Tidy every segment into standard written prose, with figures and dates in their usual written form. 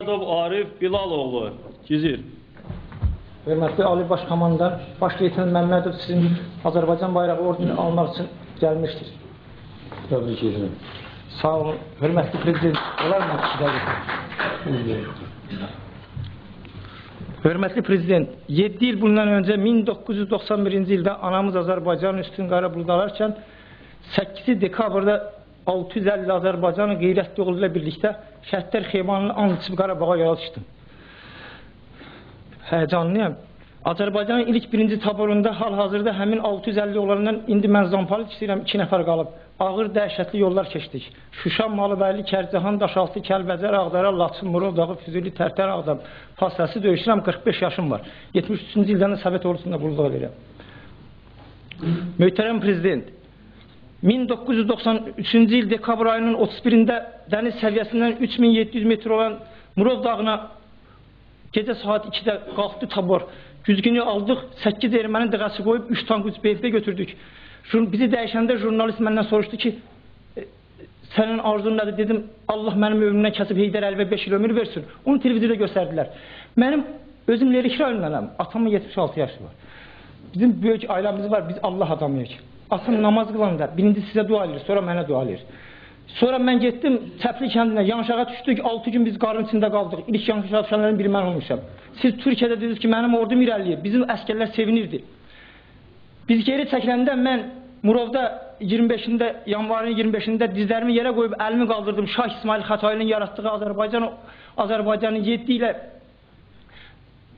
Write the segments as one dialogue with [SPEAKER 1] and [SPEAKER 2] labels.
[SPEAKER 1] Arif Bilaloğlu, Gizir.
[SPEAKER 2] Hörmətli Ali Baş Komandan, Baş Leytenant Məmmədov sizin Azərbaycan bayrağı ordeni almaq üçün gəlmişdir.
[SPEAKER 3] Təbrik edirəm.
[SPEAKER 2] Sağ olun. Hörmətli Prezident, olar mı? Hörmətli Prezident, 7 il bundan öncə 1991-ci ildə anamız Azərbaycanın üstün qara buludu alarkən 8 dekabrda 650 Azərbaycanın qeyrətli oğlu ilə birlikdə Şəhidlər Xiyabanının and içib Qarabağa yola düşdüm. Həyəcanlıyam. Azərbaycanın ilk birinci taborunda hal-hazırda həmin 650 olandan indi mən Zampalı istəyirəm, 2 nəfər qalıb. Ağır dəhşətli yollar keçdik. Şuşa, Malıbəyli, Kərcahan, Daşaltı, Kəlbəcər, Ağdara, Laçın, Murov Dağı, Füzuli, Tərtər, Ağdam fasiləsi döyüşürəm, 45 yaşım var. 73-cü ildən də Sovet ordusunda qulluq edirəm. Möhtərəm Prezident, 1993-cü il dekabr ayının 31-də dəniz səviyyəsindən 3700 metr olan Murov Dağına gecə saat 2-də qalxdı tabor. Güzgünü aldıq, 8 erməni dığası qoyub 3 tank 3 BMP götürdük. Bizi dəyişəndə jurnalist məndən soruşdu ki, sənin arzun nədir? Dedim, Allah mənim ömrümdən kəsib Heydər Əliyevə 5 il ömür versin. Onu televizorda göstərdilər. Mənim özüm Lerik rayonundanam, atamın 76 yaşı var. Bizim böyük ailəmiz var, biz Allah adamıyıq. Atam namaz qılanda birinci sizə dua edir, sonra mənə dua edir. Sonra mən getdim Çəpli kəndinə, Yanşağa düşdük, 6 gün biz qarın içində qaldıq. İlk Yanşağa düşənlərin biri mən olmuşam. Siz Türkiyədə dediniz ki, mənim ordum irəliləyir. Bizim əsgərlər sevinirdi. Biz geri çəkiləndə mən Murovda 25-də, yanvarın 25-də dizlərimi yerə qoyub əlimi qaldırdım. Şah İsmail Xətailinin yaratdığı Azərbaycanı 7 ilə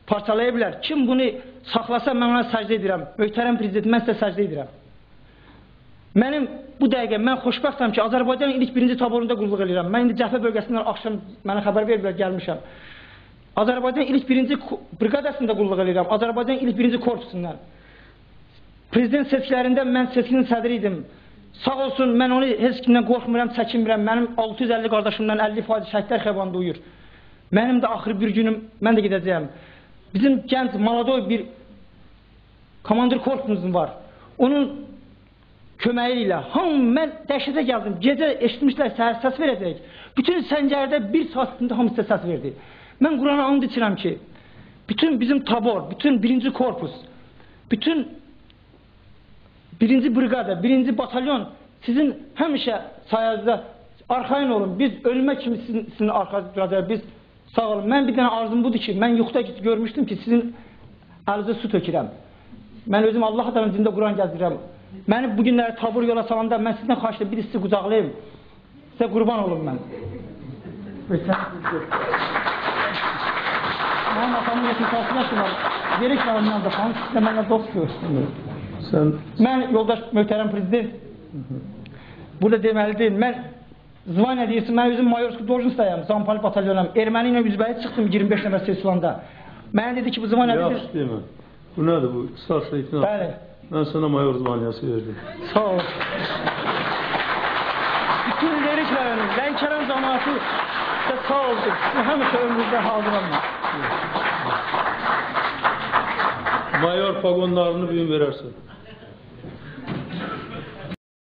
[SPEAKER 2] parçalaya bilər. Kim bunu saxlasa mən ona səcdə edirəm. Möhtərəm Prezident, mən sizə səcdə edirəm. Mənim bu dəqiqə, mən xoşbəxtəm ki, Azərbaycanın ilk birinci taborunda qulluq edirəm. Mən indi cəbhə bölgəsindən axşam mənə xəbər veriblər, gəlmişəm. Azərbaycan ilk birinci briqadasında qulluq edirəm. Azərbaycan ilk birinci korpusundan. Prezident seçkilərində mən seçkinin sədri idim. Sağ olsun, mən onu heç kimdən qorxmuram, çəkinmirəm. Mənim 650 qardaşımdan 50% Şəhidlər Xiyabanında uyur. Mənim də axır bir günüm, mən də gedəcəyəm. Bizim gənc, maladoy bir komandir korpusumuz var. Onun köməyi ilə, hamı mən dəhşətə gəldim. Gecə eşitmişlər, səhər səs verəcək. Bütün səngərdə bir saat içində hamı sizə səs verdi. Mən Qurana and içirəm ki, bütün bizim tabor, bütün birinci korpus, bütün birinci briqada, birinci batalyon sizin həmişə sayənizdə arxayın olun. Biz ölmə kimi sizin arxasında duracağıq. Biz sağ olun. Mən bir dənə arzum budur ki, mən yuxuda görmüşdüm ki, sizin əlinizə su tökürəm. Mən özüm Allah adamın dində Quran gəzdirəm. Məni bu günləri tabur yola salanda mən sizdən xahiş edirəm, bir sizi qucaqlayım. Sizə qurban olum mən. Mənim atamın 76 yaşı var. Yerik rayonundan da falan, siz də mənlə dost görürsünüz. Mən, yoldaş möhtərəm prezident, burada deməli deyil, mən zvaniya deyirsin, mən özüm mayorski dojnustayam, Zampali batalyonam, erməni ilə üzbəyi çıxdım 25 nəfər seçilanda. Mənə dedi ki, bu zvaniya deyir.
[SPEAKER 3] Yaxşı demə, bu nədir bu? Starşa itinaf.
[SPEAKER 2] Bəli.
[SPEAKER 3] Mən sənə mayor zvaniyası verdim.
[SPEAKER 2] Sağ ol. Bütün Lerik rayonu, Lənkəran cəmaatı da sağ olsun. Sizin həmişə ömrünüzdə hazıram mən.
[SPEAKER 3] Mayor pagonlarını bugün verərsən.